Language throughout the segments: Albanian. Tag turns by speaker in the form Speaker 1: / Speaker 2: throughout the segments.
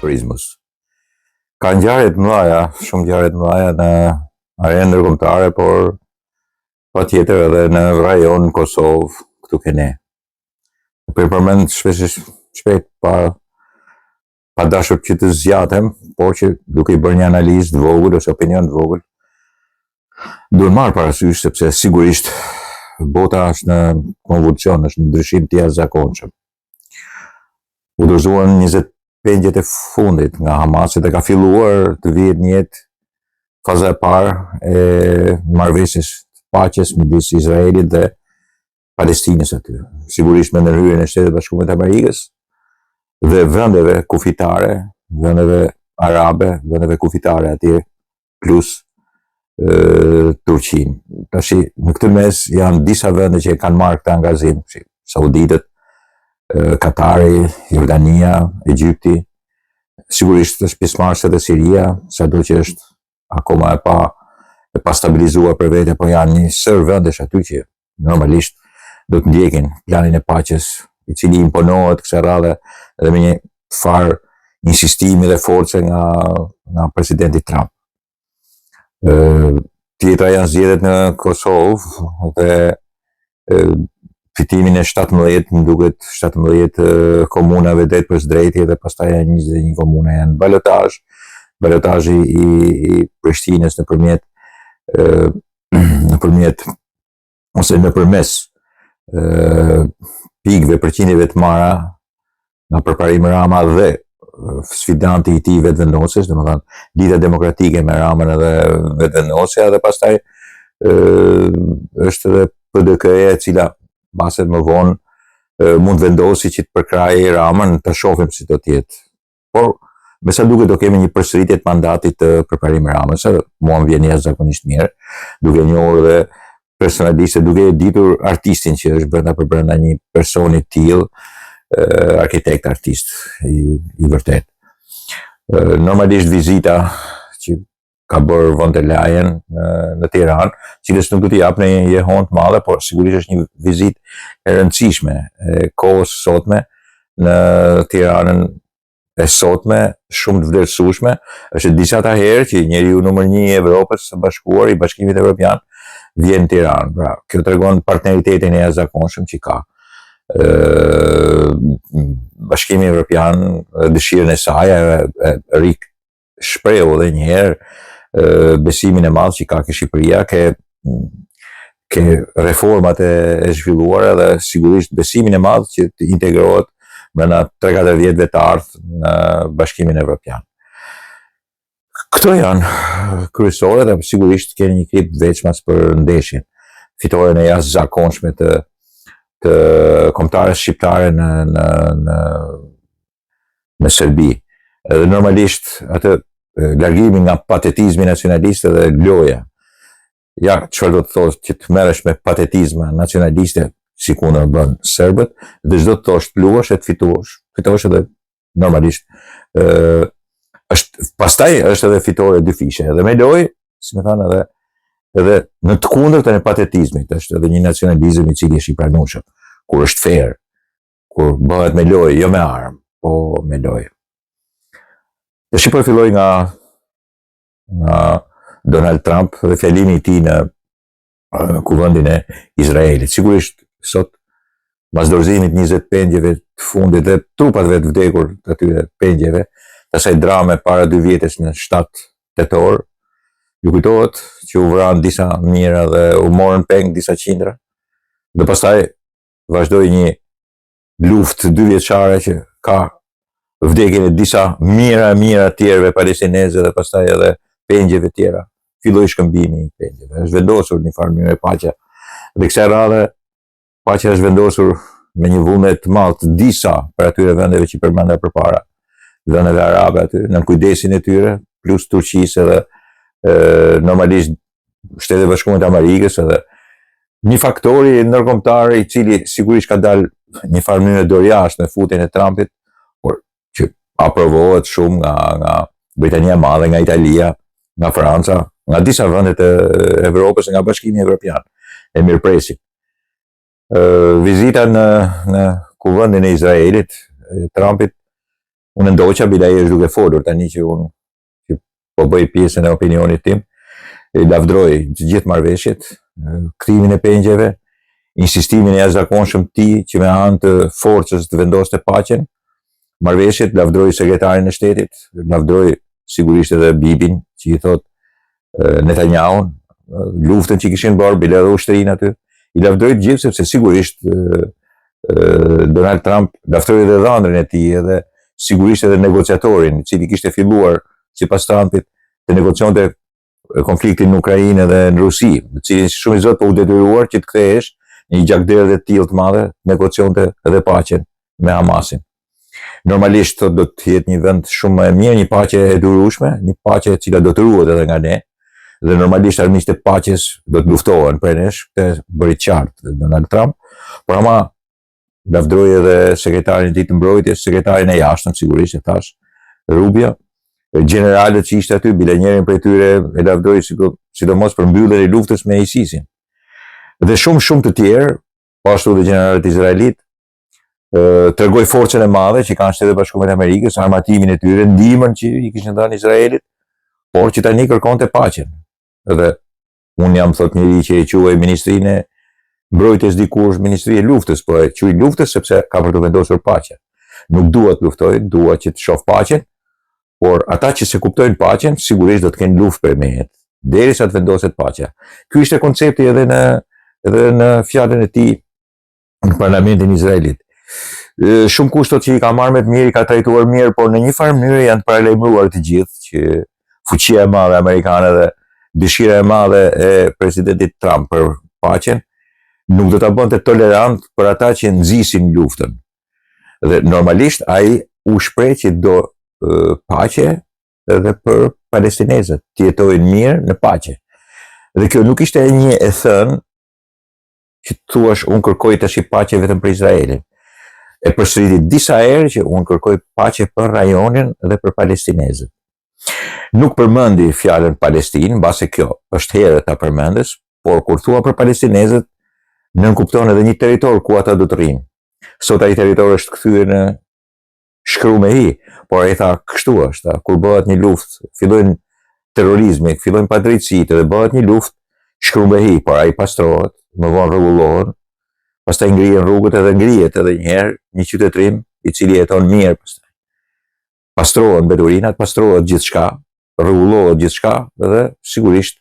Speaker 1: Prizmës. Ka ngjarje të mëdha, shumë ngjarje të mëdha në arenën ndërkombëtare, por patjetër edhe në rajon, në Kosovë, këtu ke ne. Po e përmend shpesh shpejt pa pa dashur që të zgjatem, por që duke i bërë një analizë të vogël ose opinion të vogël, duhet marrë parasysh sepse sigurisht bota është në konvulsion, është në ndryshim të jashtëzakonshëm. U dorëzuan 20 pengjet e fundit nga Hamasi dhe ka filluar të vihet në jetë faza e parë e marrëveshjes së paqes midis Izraelit dhe Palestinës aty. Sigurisht me ndërhyrjen e Shteteve të Bashkuara të Amerikës dhe vendeve kufitare, vendeve arabe, vendeve kufitare atje plus Turqinë. Tashi në këtë mes janë disa vende që e kanë marrë këtë angazhim, si Sauditët, Katari, Jordania, Egjipti, sigurisht është pjesëmarrëse edhe Siria, sado që është akoma e pa e pa stabilizuar për vete, po janë një sërë vendesh aty që normalisht do të ndjekin planin e paqes, i cili imponohet kësaj radhe edhe me një farë insistimi dhe force nga nga presidenti Trump. Ë tjetra janë zgjedhjet në Kosovë dhe fitimin e 17, më duket 17 komunave drejtpërsëdrejti dhe pastaj janë 21 komuna janë balotazh, balotazhi i, i Prishtinës nëpërmjet nëpërmjet ose nëpërmes pikëve përqindjeve të marra nga Përparim Rama dhe sfidanti i tij Vetëvendosjes, domethënë Lidhja Demokratike me Ramën edhe Vetëvendosja dhe pastaj ë është edhe PDK-ja e cila mbase më vonë mund të vendosi që të përkrahë Ramën, të shohim si do të jetë. Por me sa duket do kemi një përsëritje të mandatit të Përparim Ramës, edhe mua më vjen jashtëzakonisht mirë, duke njohur dhe personalisht e duke e ditur artistin që është brenda për brenda një personi të tillë, arkitekt, artist i, i vërtetë. Normalisht vizita që ka bërë von der Leyen në, në Tiranë, cilës nuk do t'i jap një jehonë të madhe, por sigurisht është një vizitë e rëndësishme e kohës sotme në Tiranën e sotme shumë të vlerësueshme, është e disata herë që njeriu numër 1 i Evropës së Bashkuar, i Bashkimit Evropian, vjen në Tiranë. Pra, kjo tregon partneritetin e jashtëzakonshëm që ka ë Bashkimi Evropian dhe dëshirën e saj e, e, e shprehu edhe një herë besimin e madh që ka ke Shqipëria, ke ke reformat e, e zhvilluara dhe sigurisht besimin e madh që të integrohet brenda 3-4 vjetëve të ardhshëm në Bashkimin Evropian. Këto janë kryesore dhe sigurisht keni një klip veçmas për ndeshjen. Fitoren e jashtëzakonshme të të kombëtares shqiptare në në në në Serbi. Edhe normalisht atë largimi nga patetizmi nacionalist edhe loja. Ja, çfarë do të thotë që të merresh me patetizma nacionaliste sikundër bënë serbët, dhe ç'do të thosh të luash e të fitosh, fitosh edhe normalisht ë është pastaj është edhe fitore dyfishe, edhe me lojë, si me thënë edhe edhe në të kundërtën e patetizmit, është edhe një nacionalizëm i cili është i pranueshëm, kur është fair, kur bëhet me lojë, jo me armë, po me lojë. Tashi po e filloj nga nga Donald Trump dhe fjalimi i tij në kuvendin e Izraelit. Sigurisht sot mbas dorëzimit 20 pengjeve të fundit dhe trupave të vdekur të atyre pengjeve, të asaj drame para dy vjetësh në 7 tetor, ju kujtohet që u vranë disa mijëra dhe u morën peng disa qindra, dhe pastaj vazhdoi një luftë dyvjeçare që ka vdekjen e disa mijëra e mijëra tjerëve palestinezë dhe pastaj edhe pengjeve tjera. Filloi shkëmbimi i pengjeve. Është vendosur një farë mënyre paqja. Dhe kësaj radhe paqja është vendosur me një vullnet të madh të disa prej atyre vendeve që përmenda përpara, vendeve arabe aty, nën kujdesin e tyre, plus Turqisë edhe e, normalisht Shtetet e Bashkuara të Amerikës edhe një faktori ndërkombëtar i cili sigurisht ka dalë një farë mënyre dorë jashtë me futjen e Trumpit, por që aprovohet shumë nga nga Britania e Madhe, nga Italia, nga Franca, nga disa vende të Evropës, nga Bashkimi Evropian. E mirëpresin. Vizita në në kuvendin e Izraelit, Trumpit. Unë e ndoqa, bile ai është duke folur tani që unë që po bëj pjesën e opinionit tim, e lavdroi të gjithë marrëveshjet, kthimin e pengjeve, insistimin e jashtëzakonshëm të tij që me anë të forcës të vendoste paqen, marrëveshjet lavdroi sekretarin e shtetit, lavdroi sigurisht edhe Bibin që i thotë Netanyahun, luftën që kishin bërë, bile edhe ushtrinë aty, i lavdroi të gjithë sepse sigurisht Donald Trump lavdroi edhe dhëndrin e tij edhe sigurisht edhe negociatorin, i cili kishte filluar sipas Trumpit të negocionte konfliktin në Ukrainë edhe në Rusi, në cilin si shumë i zot po u detyruar që të kthehesh në një gjakderdhje të tillë të madhe, negocionte edhe paqen me Hamasin. Normalisht thotë do të jetë një vend shumë më e mirë, një paqe e durueshme, një paqe e cila do të ruhet edhe nga ne. Dhe normalisht armiqtë e paqes do të luftohen prej nesh, këtë bëri qartë Donald Trump, por ama lavdroi edhe sekretarin e tij të mbrojtjes, sekretarin e jashtëm sigurisht e thash, Rubio, gjeneralët që ishte aty, bile njërin prej tyre e lavdroi sidomos për mbylljen e luftës me ISIS-in. Dhe shumë shumë të tjerë, po ashtu dhe gjeneralët izraelit, tregoi forcën e madhe që kanë Shtetet e Bashkuara të Amerikës, armatimin e tyre, ndihmën që i kishin dhënë Izraelit, por që tani kërkonte paqen. Dhe unë jam thot njeri që e quaj ministrinë e mbrojtjes dikur ministri e luftës, po e quaj luftës sepse ka për të vendosur paqen. Nuk dua të luftoj, dua që të shoh paqen, por ata që s'e kuptojnë paqen, sigurisht do të kenë luftë prej meje, derisa të vendoset paqja. Ky ishte koncepti edhe në edhe në fjalën e tij në parlamentin izraelit. Shumë kush thotë që i ka marrë me të mirë, i ka trajtuar mirë, por në një farë mënyre janë të paralajmëruar të gjithë që fuqia e madhe amerikane dhe dëshira e madhe e presidentit Trump për paqen nuk do ta bënte tolerant për ata që nxisin luftën. Dhe normalisht ai u shpreh që do paqe edhe për palestinezët, të jetojnë mirë në paqe. Dhe kjo nuk ishte një e thënë që të thuash unë kërkoj tashi paqe vetëm për Izraelin. E përsëriti disa herë që unë kërkoj paqe për rajonin dhe për palestinezët. Nuk përmendi fjalën Palestinë, mbase kjo është herët ta përmendësh, por kur thua për palestinezët, nënkupton edhe një territor ku ata do të rrinë. Sot ai territor është kthyer në shkru me hi, por ai tha kështu është, tha, kur bëhet një luftë, fillojnë terrorizmi, fillojnë padrejtësitë dhe bëhet një luftë, shkru me hi, por ai pastrohet, më vonë rregullohen, pastaj ngrihen rrugët edhe ngrihet edhe një herë një qytetërim i cili jeton mirë pastaj. Pastrohen mbeturinat, pastrohet gjithçka, rregullohet gjithçka dhe sigurisht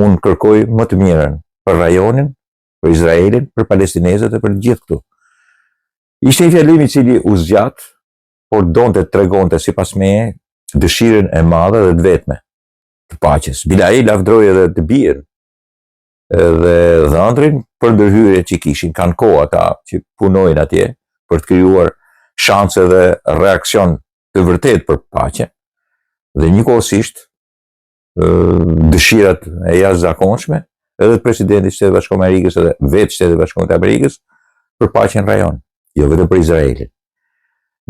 Speaker 1: unë kërkoj më të mirën për rajonin, për Izraelin, për palestinezët dhe për të gjithë këtu. Ishte një fjalim i cili u zgjat, por donte të tregonte sipas meje dëshirën e madhe dhe të vetme të paqes. Bile ai lavdroi edhe të bijën edhe dhëndrin për ndërhyrjet që kishin, kanë kohë ata që punojnë atje për të krijuar shanse dhe reaksion të vërtetë për paqe. Dhe njëkohësisht dëshirat e jashtëzakonshme edhe të presidentit të Shteteve të Bashkuara të Amerikës edhe vetë Shtetet e Bashkuara të Amerikës për paqen në rajon, jo vetëm për Izraelin.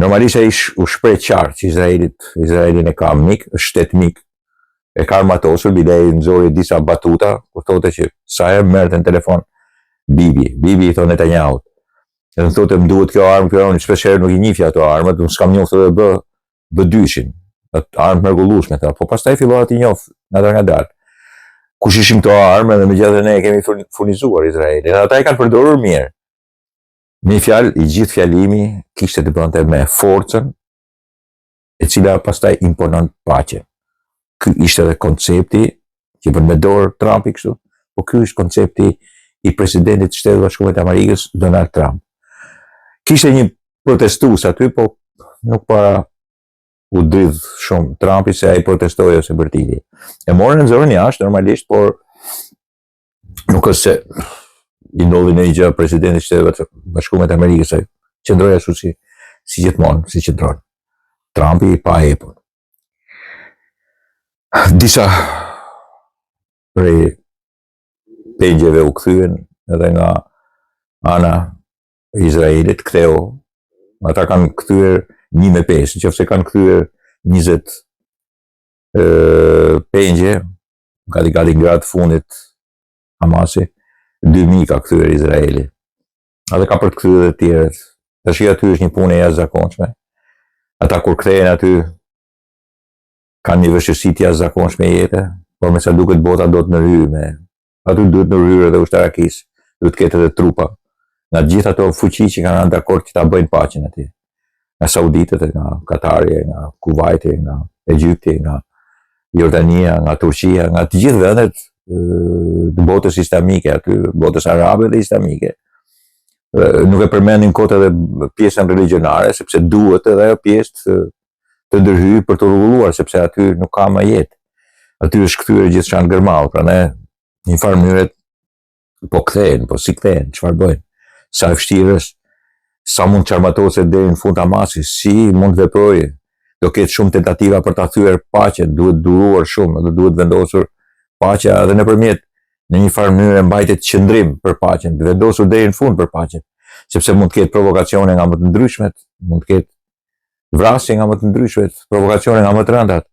Speaker 1: Normalisht ai u shpreh qartë që Izraelit, Izraelin e ka mik, është shtet mik, e ka armatosur, bile ai nxori disa batuta, ku thote që sa herë merrte në telefon Bibi, Bibi i thotë Netanyahut. Edhe më thote më duhet kjo armë, kjo armë, shpesh herë nuk i njihja ato armët, unë s'kam njohur edhe B B dyshin, atë armë të mrekullueshme, tha, po pastaj fillova t'i njoh ngadalë ngadalë. Kush ishin këto armë dhe megjithatë ne e kemi furnizuar Izraelin, dhe ata e kanë përdorur mirë. Me një fjalë, i gjithë fjalimi kishte të bënte me forcën e cila pastaj imponon paqen. Ky ishte edhe koncepti që bën me dorë Trumpi kështu, po ky është koncepti i presidentit të Shteteve të Bashkuara të Amerikës, Donald Trump. Kishte një protestues aty, po nuk para u dridh shumë Trumpi se ai protestoi ose bërtiti. E morën e nxorën jashtë normalisht, por nuk është se i ndodhi ndonjë gjë presidentit të Shteteve të Bashkuara të Amerikës, ai qëndroi ashtu si si gjithmonë, si qëndron. Trumpi i paepur. Disa prej pengjeve u kthyen edhe nga ana e Izraelit, ktheu, ata kanë kthyer 1 me 5, në qoftë se kanë kthyer 20 e, pengje, gati gati në gradë të fundit Hamasi, 2000 ka kthyer Izraeli. Edhe ka për të kthyer edhe të tjerët. Tashi aty është një punë e jashtëzakonshme. Ata kur kthehen aty kanë një vështirësi të jashtëzakonshme jete, por me sa duket bota do të ndërhyjë me aty duhet ndërhyrë edhe ushtarakisht, duhet të ketë edhe trupa nga të gjitha ato fuqi që kanë rënë dakord që ta bëjnë paqen atje. Nga Sauditët, nga Katari, nga Kuvajti, nga Egjipti, nga Jordania, nga Turqia, nga të gjithë vendet të botës islamike aty, botës arabe dhe islamike. Nuk e përmendim kot edhe pjesën religionare, sepse duhet edhe ajo pjesë të, të ndërhyjë për të rregulluar, sepse aty nuk ka më jetë. Aty është kthyer gjithçka në gërmadhë, prandaj në një farë mënyre po kthehen, po si kthehen, çfarë bëjnë? Sa e vështirë është, sa mund të çarmatoset deri në fund Hamasi, si mund të veprojë? Do ketë shumë tentativa për ta thyer paqen, duhet duruar shumë dhe duhet vendosur paqja edhe nëpërmjet në një farë mënyre mbajtje qëndrim për paqen, të vendosur deri në fund për paqen, sepse mund të ketë provokacione nga më të ndryshmet, mund të ketë vrasje nga më të ndryshmet, provokacione nga më të rëndat.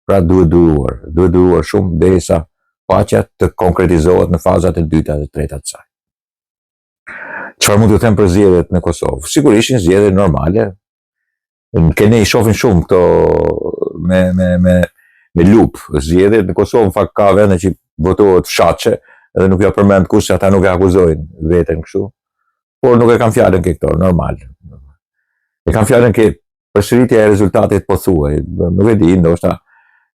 Speaker 1: Pra duhet duruar, duhet duruar shumë derisa paqja të konkretizohet në fazat e dyta dhe të treta të saj. Çfarë mund të them për zgjedhjet në Kosovë? Sigurisht ishin zgjedhje normale. Ke ne i shohin shumë këto me me me me lupë zgjedhjet në Kosovë, në fakt ka vende që votohet fshatçe dhe nuk ja përmend kush se ata nuk e akuzojnë veten kështu. Por nuk e kam fjalën ke këto, normal. E kam fjalën ke përsëritja e rezultatit pothuaj, nuk e di, ndoshta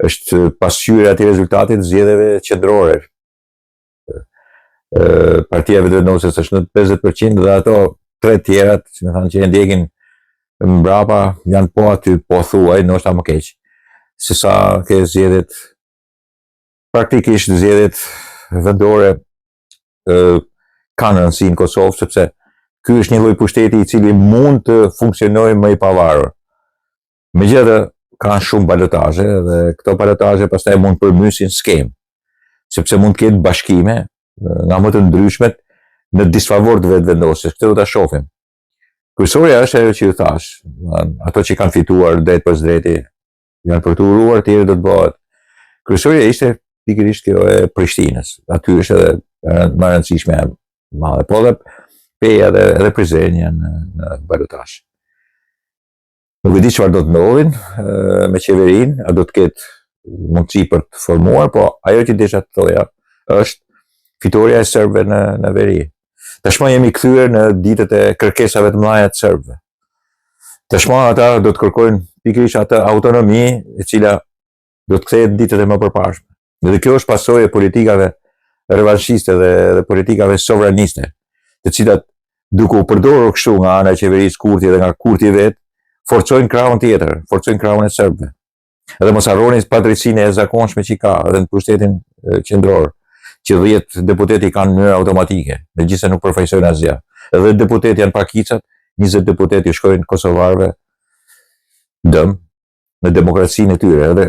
Speaker 1: është pasqyrë e atij rezultatit zgjedhjeve qendrore. Partia e Vetëvendosjes është në 50% dhe ato tre tjerat, si me thanë që e ndjekin mbrapa, janë po aty, pothuaj, ndoshta më keq, se sa ke zgjedhjet, praktikisht zgjedhjet vendore kanë rëndësi në Kosovë, sepse ky është një lloj pushteti i cili mund të funksionojë më i pavarur. Megjithatë, ka shumë balotazhe dhe këto balotazhe pastaj mund të përmbysin skemë, sepse mund të ketë bashkime nga më të ndryshmet në disfavor të Vetëvendosjes. Këtë do ta shohim. Kryesorja është ajo që ju thashë, ato që kanë fituar drejtpërsëdrejti janë për të uruar, tjerë do të bëhet. Kryesorja ishte pikërisht kjo e Prishtinës. Aty është edhe më e rëndësishme e madhe. Po edhe Peja dhe edhe Prizreni janë në, në balotazh. Nuk e di çfarë do të ndodhin me qeverinë, a do të ketë mundësi për të formuar, po ajo që desha të thoja është fitorja e serbëve në në veri. Tashmë jemi kthyer në ditët e kërkesave të mëdha të serbëve. Tashmë ata do të kërkojnë pikërisht atë autonomi e cila do të kthehet në ditët e mëpërparshme. Dhe kjo është pasojë e politikave revanshiste dhe, dhe politikave sovraniste, të cilat duke u përdorur kështu nga ana e qeverisë Kurti dhe nga Kurti vetë, forcojnë krahun tjetër, forcojnë krahun e serbëve. Edhe mos harroni padrejtësinë e zakonshme që ka edhe në pushtetin qendror, që 10 deputetë i kanë në mënyrë automatike, megjithëse nuk përfaqësojnë asgjë. Edhe deputetë janë pakicat, 20 deputetë i shkojnë kosovarëve dëm në demokracinë e tyre. Edhe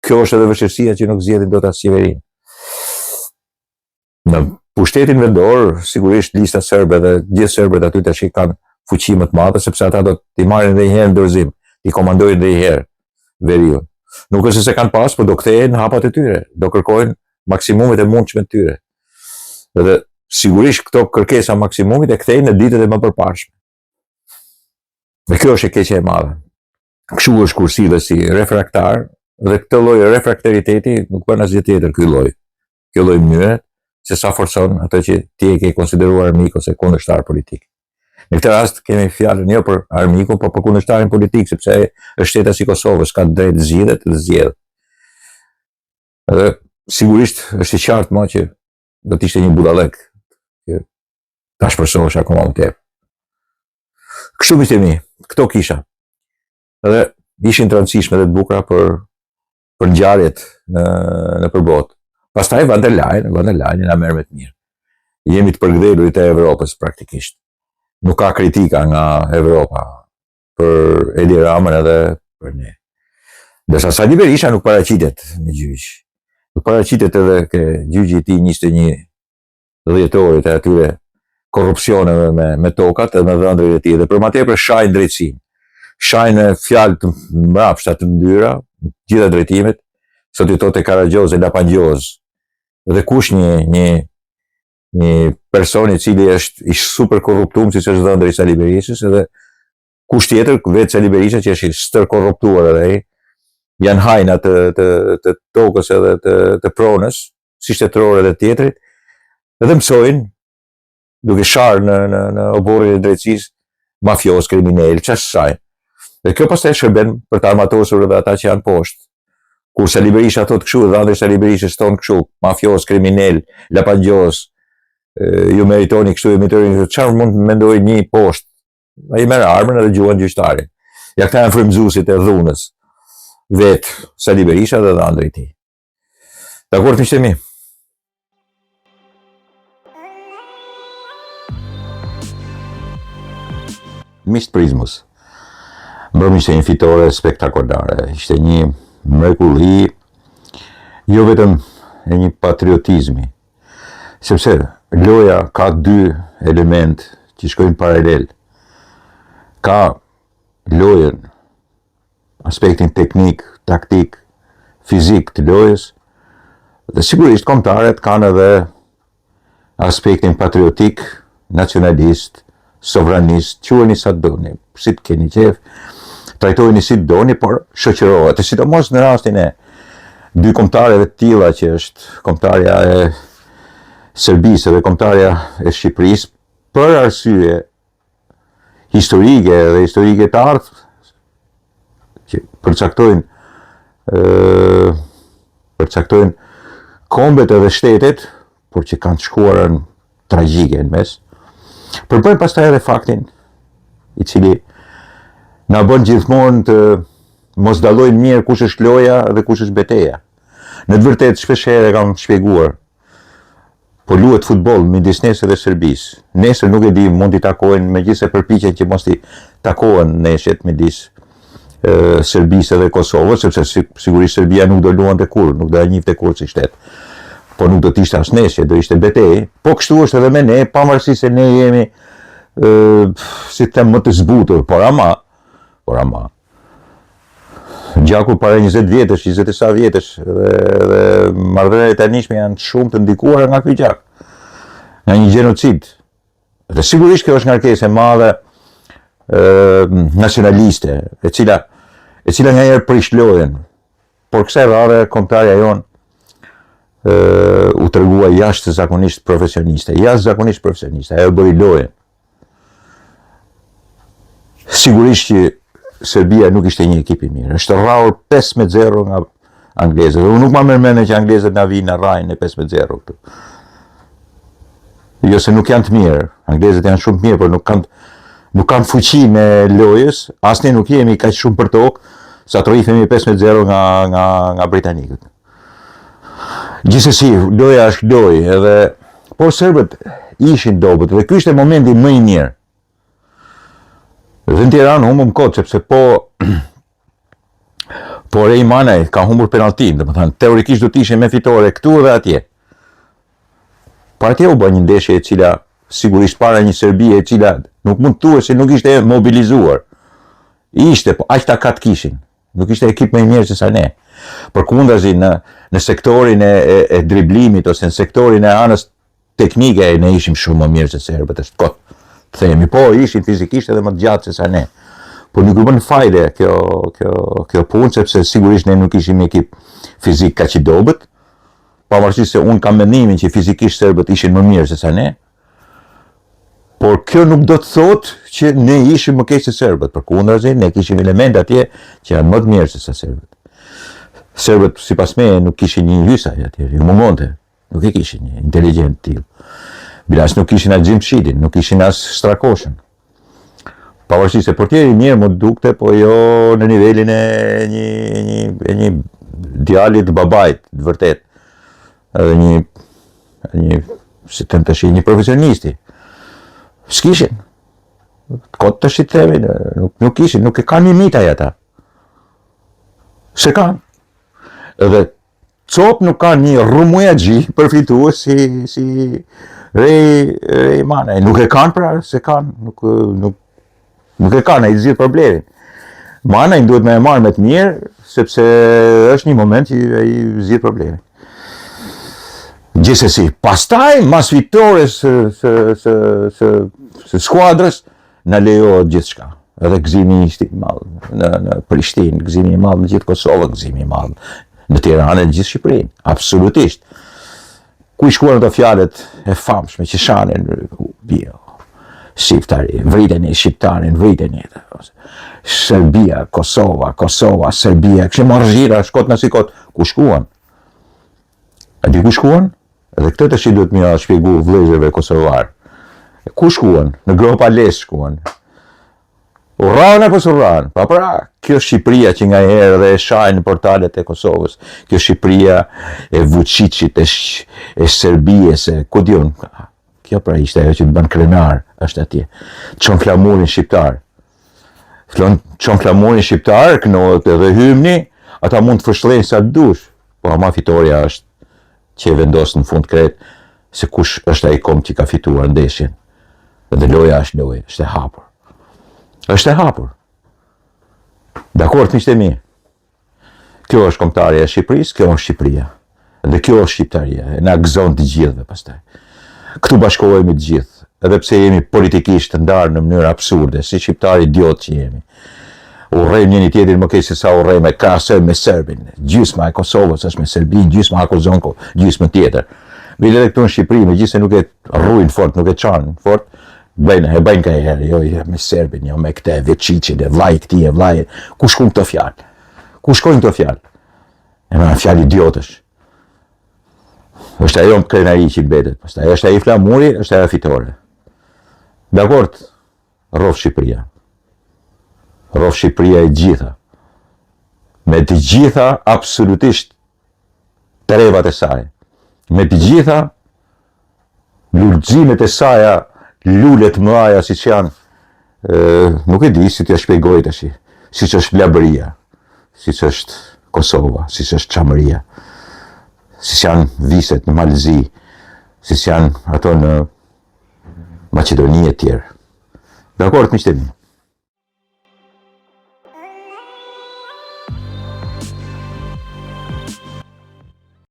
Speaker 1: kjo është edhe vështirësia që nuk zgjedhin dot as qeverinë. Në pushtetin vendor, sigurisht lista serbe dhe gjithë serbët aty tash kanë fuqi më të madhe sepse ata do t'i marrin edhe një herë në dorëzim, t'i komandojnë edhe një herë veriun. Nuk është se kanë pas, por do kthehen në hapat e tyre, do kërkojnë maksimumet e mundshme të tyre. Dhe sigurisht këto kërkesa maksimumit e kthejnë në ditët e mëpërparshme. Dhe kjo është e keqja e madhe. Kështu është kur sillesh si refraktar dhe këtë lloj refraktariteti nuk bën asgjë tjetër ky lloj. Kjo lloj mënyre se sa forcon atë që ti e ke konsideruar armik ose kundërshtar politik. Në këtë rast kemi fjalën jo për armikun, por për kundërshtarin politik, sepse ai është shtetas i Kosovës, ka të drejtë të zgjidhet dhe të zgjedhë. Dhe sigurisht është e qartë më që do të ishte një budallëk që ta ashpërsohesh akoma më tepër. Kështu miqtë e mi, këto kisha. Dhe ishin të rëndësishme dhe të bukura për për ngjarjet në nëpër botë. Pastaj Van der Leyen, Van der Leyen na merr me të mirë. Jemi të përkëdhelurit e Evropës praktikisht. Nuk ka kritika nga Evropa për Edi Ramën edhe për ne. Ndërsa Sali Berisha nuk paraqitet në gjyq. Nuk paraqitet edhe ke gjyqi i tij 21 dhjetorit e atyre korrupsioneve me, me tokat dhe me dhëndrin e tij dhe për ma tepër shajnë drejtësinë. Shajnë fjalë të mbrapshta të ndyra, gjitha drejtimet, sot i thotë karagjoz e lapangjoz. Dhe kush një një një person i cili është i super korruptum siç është dhëndri i Sali Berishës edhe. Kush tjetër, vetë Sali Berisha që është i stërkorruptuar edhe ai, janë hajna të, të, të tokës edhe të, të pronës, si shtetërore dhe tjetrit, dhe mësojnë, duke sharë në, në, në oborrin e drejtësisë, mafios, kriminel, ça shajnë. Dhe kjo pastaj shërben për të armatosur edhe ata që janë poshtë. Kur Sali Berisha thotë kështu, dhe dhëndri i Sali Berishës thonë kështu, mafios, kriminel, lapangjos, ju meritoni kështu, ju meritoni kështu, çfarë mund të mendojë një poshtë? Ai merr armën edhe gjuan gjyqtarin. Ja këta janë frymëzuesit e dhunës. Vetë Sali Berisha dhe dhëndri i tij. Dakord miqtë e mi. Miq të Prizmës. Mbrëmë ishte një fitore spektakolare, ishte një mrekulli jo vetëm e një patriotizmi, sepse loja ka dy elementë që shkojnë paralel. Ka lojën aspektin teknik, taktik, fizik të lojës, dhe sigurisht kombëtaret kanë edhe aspektin patriotik, nacionalist, sovranist, quajeni sa të doni, si të keni qejf, trajtojeni si të doni, por shoqërohet, e sidomos në rastin e dy kombëtareve të tilla që është kombëtarja e Serbisë dhe kombëtarja e Shqipërisë, për arsye historike dhe historike të artë që përcaktojnë ë përcaktojnë kombet edhe shtetet, por që kanë të shkuarën tragjike në mes. Përbëjnë pastaj edhe faktin i cili na bën gjithmonë të mos dallojmë mirë kush është loja dhe kush është beteja. Në të vërtetë shpeshherë e kam shpjeguar Po luhet futboll midis nesh dhe Serbisë. Nesër nuk e di, mund t'i takojnë, megjithëse përpiqen që mos t'i takohen ndeshjet midis Serbisë dhe Kosovës, sepse sigurisht Serbia nuk do luante kurrë, nuk do e njihte kurrë si shtet. Po nuk do të ishte as ndeshje, do ishte betejë. Po kështu është edhe me ne, pavarësisht se ne jemi ë si të them më të zbutur, por ama, por ama Gjaku para 20 vjetësh, 20 e sa vjetësh dhe dhe marrëdhëniet e tanishme janë shumë të ndikuara nga ky gjak. Nga një gjenocid. Dhe sigurisht kjo është ngarkesë e madhe ë nacionaliste, e cila e cila nganjëherë prish lojën. Por kësaj radhe kombëtarja jonë ë u tregua jashtëzakonisht profesioniste, jashtëzakonisht profesioniste. Ajo bëri lojën. Sigurisht që Serbia nuk ishte një ekip i mirë. Është rrahur 5-0 nga anglezët. Unë nuk ma merr mendja që anglezët na vijnë na rrahin në 5-0 këtu. Jo se nuk janë të mirë. Anglezët janë shumë të mirë, por nuk kanë nuk kanë fuqinë e lojës, as ne nuk jemi kaq shumë për tokë sa të rrihemi 5-0 nga nga nga britanikët. Gjithsesi, loja është lojë edhe por serbët ishin dobët dhe ky ishte momenti më i mirë. Dhe në Tiranë humbëm kot sepse po po Rei Manaj ka humbur penalltinë, domethënë teorikisht do të ishte me fitore këtu dhe atje. Por atje u bë një ndeshje e cila sigurisht para një Serbie e cila nuk mund të thuhet se nuk ishte mobilizuar. Ishte, po aq takat kishin. Nuk ishte ekip më i mirë se sa ne. Përkundrazi në në sektorin e, e, e driblimit ose në sektorin e anës teknike ne ishim shumë më mirë se serbët, është kot. Të themi, po ishin fizikisht edhe më të gjatë se sa ne. Por nuk u bën fajde kjo kjo kjo punë sepse sigurisht ne nuk ishim ekip fizik kaq i dobët. Pavarësisht se unë kam mendimin që fizikisht serbët ishin më mirë se sa ne, Por kjo nuk do të thotë që ne ishim më keq se serbët, përkundrazi ne kishim elemente atje që janë më të mirë se sa serbët. Serbët sipas meje nuk kishin një Hysaj atje, ju mungonte, nuk e kishin një inteligjent të tillë. Bile as nuk kishin as Gjimshitin, nuk kishin as Strakoshën. Pavarësisht se portieri i mirë m'u dukte, po jo në nivelin e një një e një djalit të babait, të vërtetë. Edhe një një si të them tash një profesionisti. S'kishin. Kot të shi themi, nuk, nuk kishin, nuk e kanë një Mitaj ata. S'e kanë. Edhe copë nuk kanë një rrëmujaxhi përfitues si, si Rej, Rej Manaj. Nuk e kanë pra, s'e kanë, nuk, nuk, Nuk e kanë, ai zgjidh problemin. Manajn duhet me e marrë me të mirë, sepse është një moment që ai zgjidh problemin. Gjithsesi, pastaj, mas fitores së, së, së, së, së skuadrës, na lejohet gjithçka. Edhe gëzimi ishte i madh në në Prishtinë, gëzimi i madh në gjithë Kosovën, gëzimi i madh në Tiranë e në gjithë Shqipërinë. Absolutisht. Ku i shkuan ato fjalët e famshme që shanin, bio, shqiptari, vriteni shqiptarin, vriteni. Serbia, Kosova, Kosova, Serbia, kështë marrëzira, shkot në si kot, ku shkuan? A di ku shkuan? Edhe këtë tashi duhet me ia shpjegu vëllezërve kosovarë. Ku shkuan? Në gropa les shkuan. U rrahën apo s'u rrahën? Pa pra, kjo Shqipëria që nganjëherë dhe e shajnë në portalet e Kosovës, kjo Shqipëria e Vuçiçit, e, e Serbisë, e ku di unë, kjo pra ishte ajo që të bën krenar, është atje. Çon flamurin shqiptar. Flon, çon flamurin shqiptar, këndohet edhe hymni, ata mund të fërshëllejnë sa të dush, po ama fitorja është që e vendos në fund krejt se kush është ai komb që ka fituar ndeshjen. Dhe loja është lojë, është e hapur. Është e hapur. Dakord, miqtë e mi. Kjo është kombëtarja e Shqipërisë, kjo është Shqipëria. Dhe kjo është shqiptaria, e na gëzon të gjithëve pastaj. Këtu bashkohemi të gjithë, edhe pse jemi politikisht të ndarë në mënyrë absurde, si shqiptarë idiotë që jemi. Urrejmë njëri tjetrin më keq se sa urrejmë e krahasojmë me Serbin. Gjysma e Kosovës është me Serbinë, gjysma akuzon gjysmën tjetër. Bile edhe këtu në Shqipëri, megjithëse nuk e rrujnë fort, nuk e çanë fort, bëjnë, e bëjnë kanjëherë, jo, jo me Serbin, jo me këtë, Vuçiçin, e vllai këtij, e vllai, ku shkojnë këto fjalë? Ku shkojnë këto fjalë? E më fjalë idiotësh. Është ajo krenari që mbetet, pastaj është ai flamuri, është ajo fitore. Dakord, rroftë Shqipëria. Rroftë Shqipëria e gjitha. Me të gjitha absolutisht trevat e saj. Me të gjitha lulëzimet e saja, lule të mëdha siç janë, e, nuk e di si t'ia shpjegoj tash, siç është Labëria, siç është Kosova, siç është Çamëria, siç janë viset në Mal të Zi, siç janë ato në Maqedoni e tjerë. Dakord, miqtë e mi.